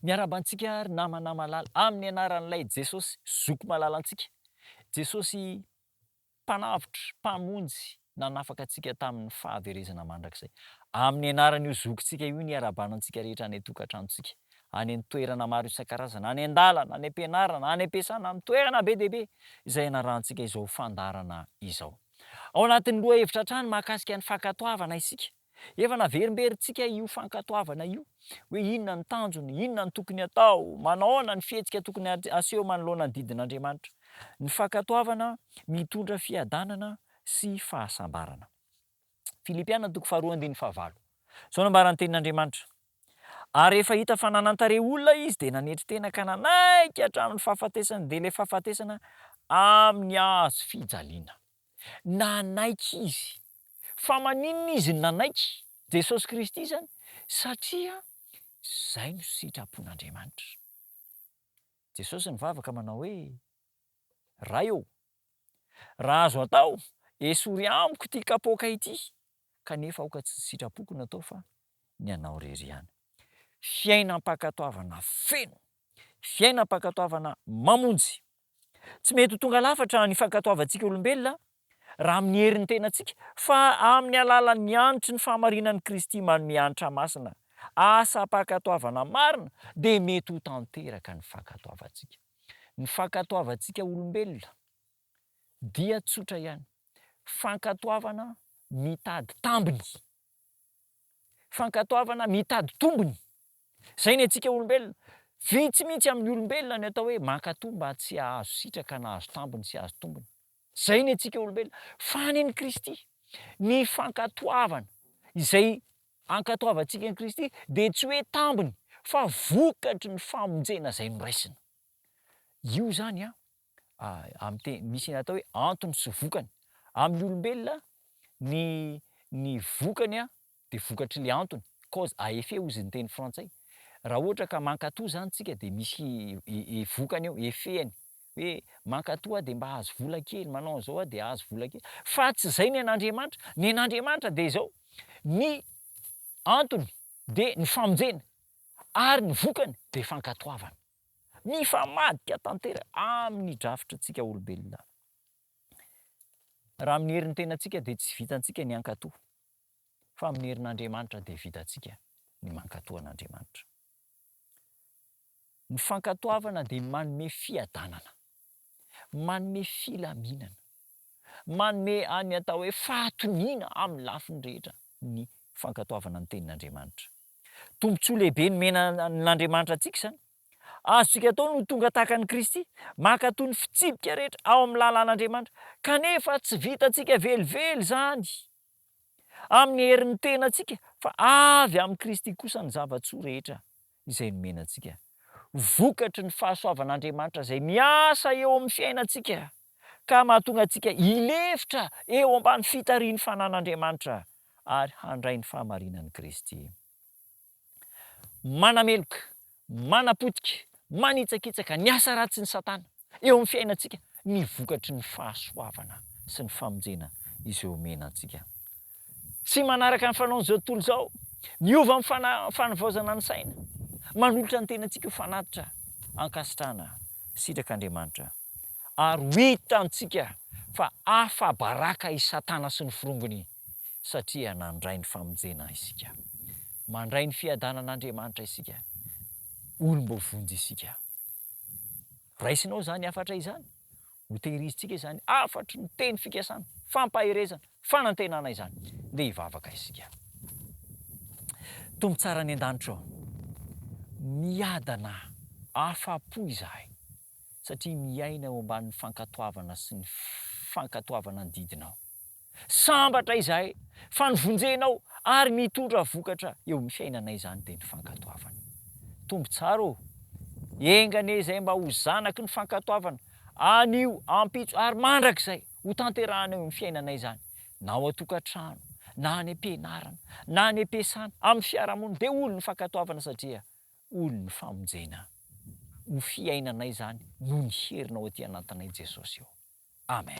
Miarahaba antsika ry namana malala amin'ny anaran'ilay Jesosy zoky malala antsika. Jesosy Mpanavotra, Mpamonjy nanafaka antsika tamin'ny fahaverezana mandrakizay. Amin'ny anaran'io zokintsika io ny iarahabana antsika rehetra any an-tokantranontsika, any an-toerana maro isan-karazany, any an-dalana, any am-pianarana, any am-piasana, amin'ny toerana be dia be izay anarahantsika izao fandaharana izao. Ao anatin'ny lohahevitra hatrany mahakasika ny fankatoavana isika. Efa naverimberintsika io fankatoavana io, hoe inona ny tanjony, inona no tokony hatao, manahoana ny fihetsika tokony haseho manoloana ny didin'Andriamanitra. Ny fankatoavana mitondra fiadanana sy fahasambarana. Filipiana toko faharoa andininy fahavalo. Izao no ambaran'ny tenin'Andriamanitra, Ary rehefa hita fa nanan-tarehy olona izy dia nanetry tena ka nanaiky hatramin'ny fahafatesana, dia ilay fahafatesana amin'ny hazo fijaliana. Nanaiky izy. Fa maninona izy no nanaiky? Jesosy Kristy izany, satria izay no sitrapon'Andriamanitra. Jesosy nivavaka manao hoe, Ray ô, raha azo atao, esory amiko ity kapoaka ity, kanefa aoka tsy ny sitrapoko no atao fa ny anao irery ihany. Fiainam-pankatoavana feno, fiainam-pankatoavana mamonjy. Tsy mety ho tonga lafatra ny fankatoavantsika olombelona raha amin'ny herin'ny tenantsika, fa amin'ny alalan'ny hanitry ny fahamarinan'i Kristy manome hanitra masina, asam-pankatoavana marina, dia mety ho tanteraka ny fankatoavantsika. Ny fankatoavantsika olombelona dia tsotra ihany, fankatoavana mitady tambiny. Fankatoavana mitady tombony. Izay ny antsika olombelona. Vitsy mihitsy amin'ny olombelona ny atao hoe mankatò mba tsy hahazo sitraka na hahazo tambiny sy hahazo tombony. Izay ny antsika olombelona. Fa ny an'i Kristy, ny fankatoavana izay ankatoavantsika an'i Kristy dia tsy hoe tambiny fa vokatry ny famonjena izay noraisina. Io izany an, amin'ny teny, misy ny atao hoe antony sy vokany. Amin'ny olombelona, ny ny vokany an, dia vokatr'ilay antony, cause à effet hozy ny teny frantsay. Raha ohatra ka mankatò izany tsika dia misy vokany eo, effet-ny, hoe mankatò aho dia mba hahazo vola kely, manao an'izao aho dia hahazo vola kely. Fa tsy izay ny an'Andriamanitra. Ny an'Andriamanitra dia izao, ny antony dia ny famonjena ary ny vokany dia fankatoavana. Mifamadika tanteraka amin'ny drafitr'antsika olombelona. Raha amin'ny herin'ny tenantsika dia tsy vitantsika ny hankatò, fa amin'ny herin'Andriamanitra dia vitantsika ny mankatò an'Andriamanitra. Ny fankatoavana dia manome fiadanana, manome filaminana, manome ny atao hoe fahatoniana amin'ny lafiny rehetra ny fankatoavana ny tenin'Andriamanitra. Tombontsoa lehibe nomena an'Andriamanitra antsika izany. Azontsika atao ny ho tonga tahaka an'i Kristy, mankatò ny fitsipika rehetra ao amin'ny lalàn'Andriamanitra, kanefa tsy vitantsika velively izany amin'ny herin'ny tenantsika, fa avy amin'i Kristy kosa ny zava-tsoa rehetra izay nomena antsika. Vokatry ny fahasoavan'Andriamanitra izay miasa eo amin'ny fiainantsika, ka mahatonga antsika hilefitra eo ambany fitarihin'ny fanan'Andriamanitra ary handray ny fahamarinan'i Kristy. Manameloka, manapotika, manitsakitsaka ny asa ratsin'i Satana eo amin'ny fiainantsika ny vokatry ny fahasoavana sy ny famonjena izay omena antsika. Tsy manaraka ny fanaon'izao tontolo izao, miova amin'ny fanavaozana ny saina, manolotra ny tenantsika ho fanatitra ankasitrahana sitrak'Andriamanitra. Ary ho hitantsika fa afa-baraka i Satana sy ny forongony satria nandray ny famonjena isika. Mandray ny fiadanan'Andriamanitra isika. Olom-boavonjy isika. Raisinao izany hafatra izany? Hotehirizintsika izany hafatry ny teny fikasana, fampaherezana, fanantenana izany. Ndeha hivavaka isika. Tompo tsara any an-danitra ô, miadana afa-po izahay satria miaina eo ambanin'ny fankatoavana sy ny fankatoavana ny didinao. Sambatra izahay fa novonjenao ary mitondra vokatra eo amin'ny fiainanay izany dia ny fankatoavana. Tompo tsara ô, enga anie izay mba ho zanaky ny fankatoavana anio, ampitso ary mandrakizay ho tanterahana eo amin'ny fiainanay izany na ao an-tokantrano, na any am-pianarana, na any am-piasana, amin'ny fiarahamonina dia olon'ny fankatoavana satria olon'ny famonjena. Ho fiainanay izany noho ny herinao aty anatinay Jesosy ô. Amen.